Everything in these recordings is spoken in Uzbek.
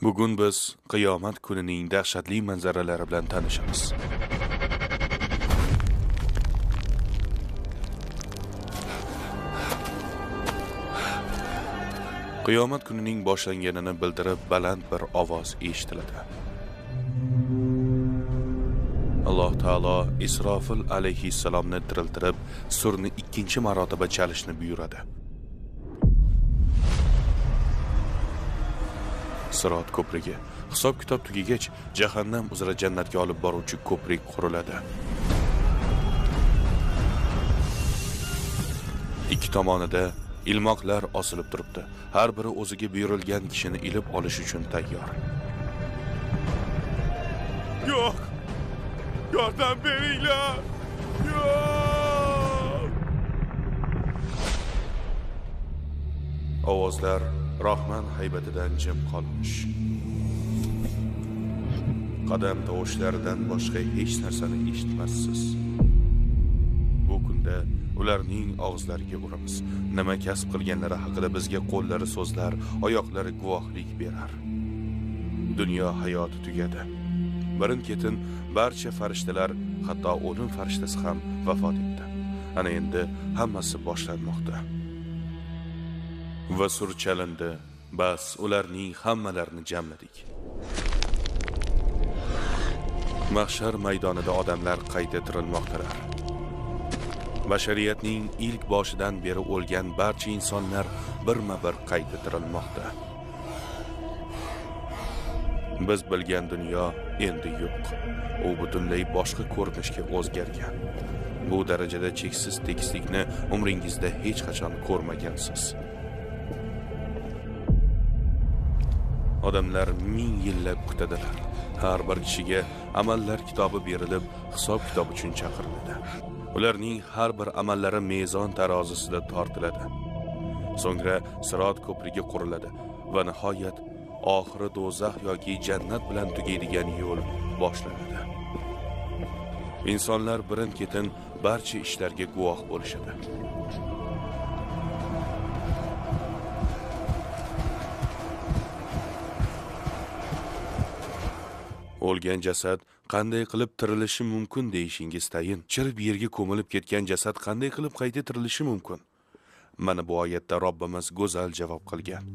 Bugun biz qiyomat kunining dahshatli manzaralari bilan tanishamiz. Qiyomat kunining boshlanganini bildirib baland bir ovoz eshitiladi. Alloh taolo Isrofil alayhissalomni tiriltirib, surni ikkinchi marotaba chalishni buyuradi. Sirot ko'prigi. Hisob-kitob tugagach, jahannam uzra jannatga olib boruvchi ko'prik quriladi. Ikki tomonida ilmoqlar osilib turibdi. Har biri o'ziga buyurilgan kishini ilib olish uchun tayyor. Yo'q! Yordam beringlar! Yo'q! Ovozlar Rahman haybatidan jim qolmish. Qadam tovushlaridan boshqa hech narsani eshitmassiz. Bu kunda ularning og'izlariga uramiz. Nima kasb qilganlari haqida bizga qo'llari so'zlar, oyoqlari guvohlik berar. Dunyo hayoti tugadi. Birin-ketin barcha farishtalar, hatto o'lim farishtasi ham vafot etdi. Ana endi hammasi boshlanmoqda. Va sur chalindi. Bas ularning hammalarini jamladik. Mahshar maydonida odamlar qayta tirilmoqdalar. Bashariyatning ilk boshidan beri o'lgan barcha insonlar birma-bir qayta tirilmoqda. Biz bilgan dunyo endi yo'q. U butunlay boshqa ko'rinishga o'zgargan. Bu darajada cheksiz tekislikni umringizda hech qachon ko'rmagansiz. Odamlar ming yillab kutadilar. Har bir kishiga amallar kitobi berilib, hisob-kitob uchun chaqiriladi. Ularning har bir amallari mezon tarozisida tortiladi. So'ngra sirot ko'prigi quriladi va nihoyat oxiri do'zax yoki jannat bilan tugaydigan yo'l boshlanadi. Insonlar birin-ketin barcha ishlarga guvoh bo'lishadi. O'lgan jasad qanday qilib tirilishi mumkin deyishingiz tayin. Chirib yerga ko'milib ketgan jasad qanday qilib qayta tirilishi mumkin? Mana bu oyatda Robbimiz go'zal javob qilgan.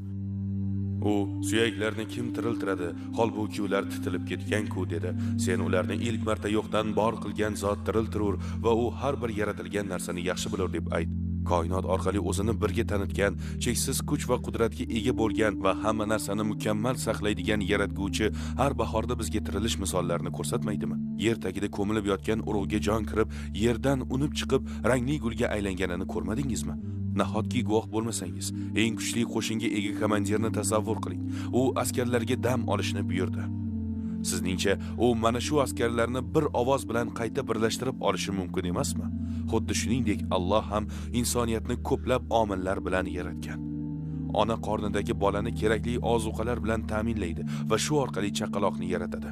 U suyaklarni kim tiriltiradi, holbuki ular titilib ketgan-ku dedi. Sen ularni ilk marta yo'qdan bor qilgan zot tiriltirur va u har bir yaratilgan narsani yaxshi bilur deb ayt. Koinot orqali o'zini birga tanitgan, cheksiz kuch va qudratga ega bo'lgan va hamma narsani mukammal saqlaydigan yaratguvchi har bahorda bizga tirilish misollarini ko'rsatmaydimi? Yer tagida ko'milib yotgan urug'ga jon kirib, yerdan unib chiqib, rangli gulga aylanganini ko'rmadingizmi? Nahotki guvoh bo'lmasangiz, eng kuchli qo'shinga ega komandirni tasavvur qiling. U askarlarga dam olishni buyurdi. Sizningcha, u mana shu askarlarni bir ovoz bilan qayta birlashtirib olishi mumkin emasmi? Xuddi shuningdek, Alloh ham insoniyatni ko'plab omillar bilan yaratgan. Ona qornidagi bolani kerakli ozuqalar bilan ta'minlaydi va shu orqali chaqaloqni yaratadi.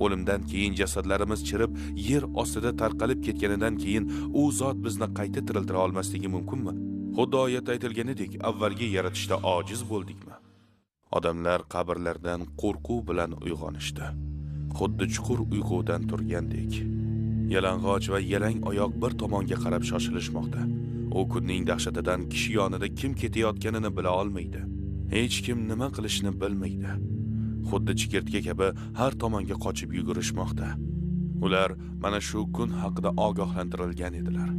O'limdan keyin jasadlarimiz chirib, yer ostida tarqalib ketganidan keyin u zot bizni qayta tiriltira olmasligi mumkinmi? Xuddi oyatda aytilganidek, avvalgi yaratishda ojiz bo'ldikmi? Odamlar qabrlardan qo'rquv bilan uyg'onishdi. Xuddi chuqur uyqudan turgandek. Yalang'och va yalang oyoq bir tomonga qarab shoshilishmoqda. U kunning dahshatidan kishi yonida kim ketayotganini bila olmaydi. Hech kim nima qilishni bilmaydi. Xuddi chigirtka kabi har tomonga qochib yugurishmoqda. Ular mana shu kun haqida ogohlantirilgan edilar.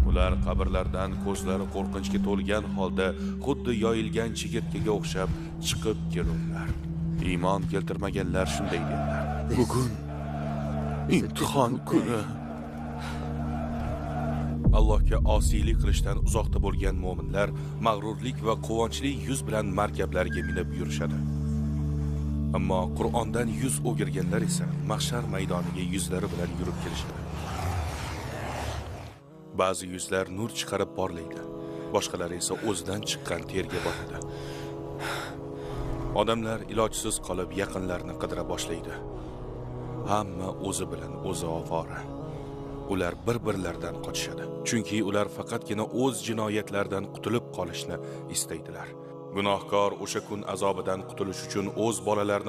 Ular qabrlardan ko'zlari qo'rqinchga to'lgan holda xuddi yoyilgan chigirtkaga o'xshab chiqib kelurlar. Iymon keltirmaganlar shunday dedilar: Bugun imtihon kuni. Allohga osiylik qilishdan uzoqda bo'lgan mo'minlar mag'rurlik va quvonchli yuz bilan markablarga minib yurishadi. Ammo Qur'ondan yuz o'girganlar esa mahshar maydoniga yuzlari bilan yurib kelishadi. Ba'zi yuzlar nur chiqarib porlaydi, boshqalari esa o'zidan chiqqan terga botadi. Odamlar ilojsiz qolib yaqinlarini qidira boshlaydi. Hamma o'zi bilan o'zi ovora. Ular bir-birlaridan qochishadi, chunki ular faqatgina o'z jinoyatlaridan qutulib qolishni istaydilar. Gunohkor o'sha kun azobidan qutulish uchun o'z bolalarini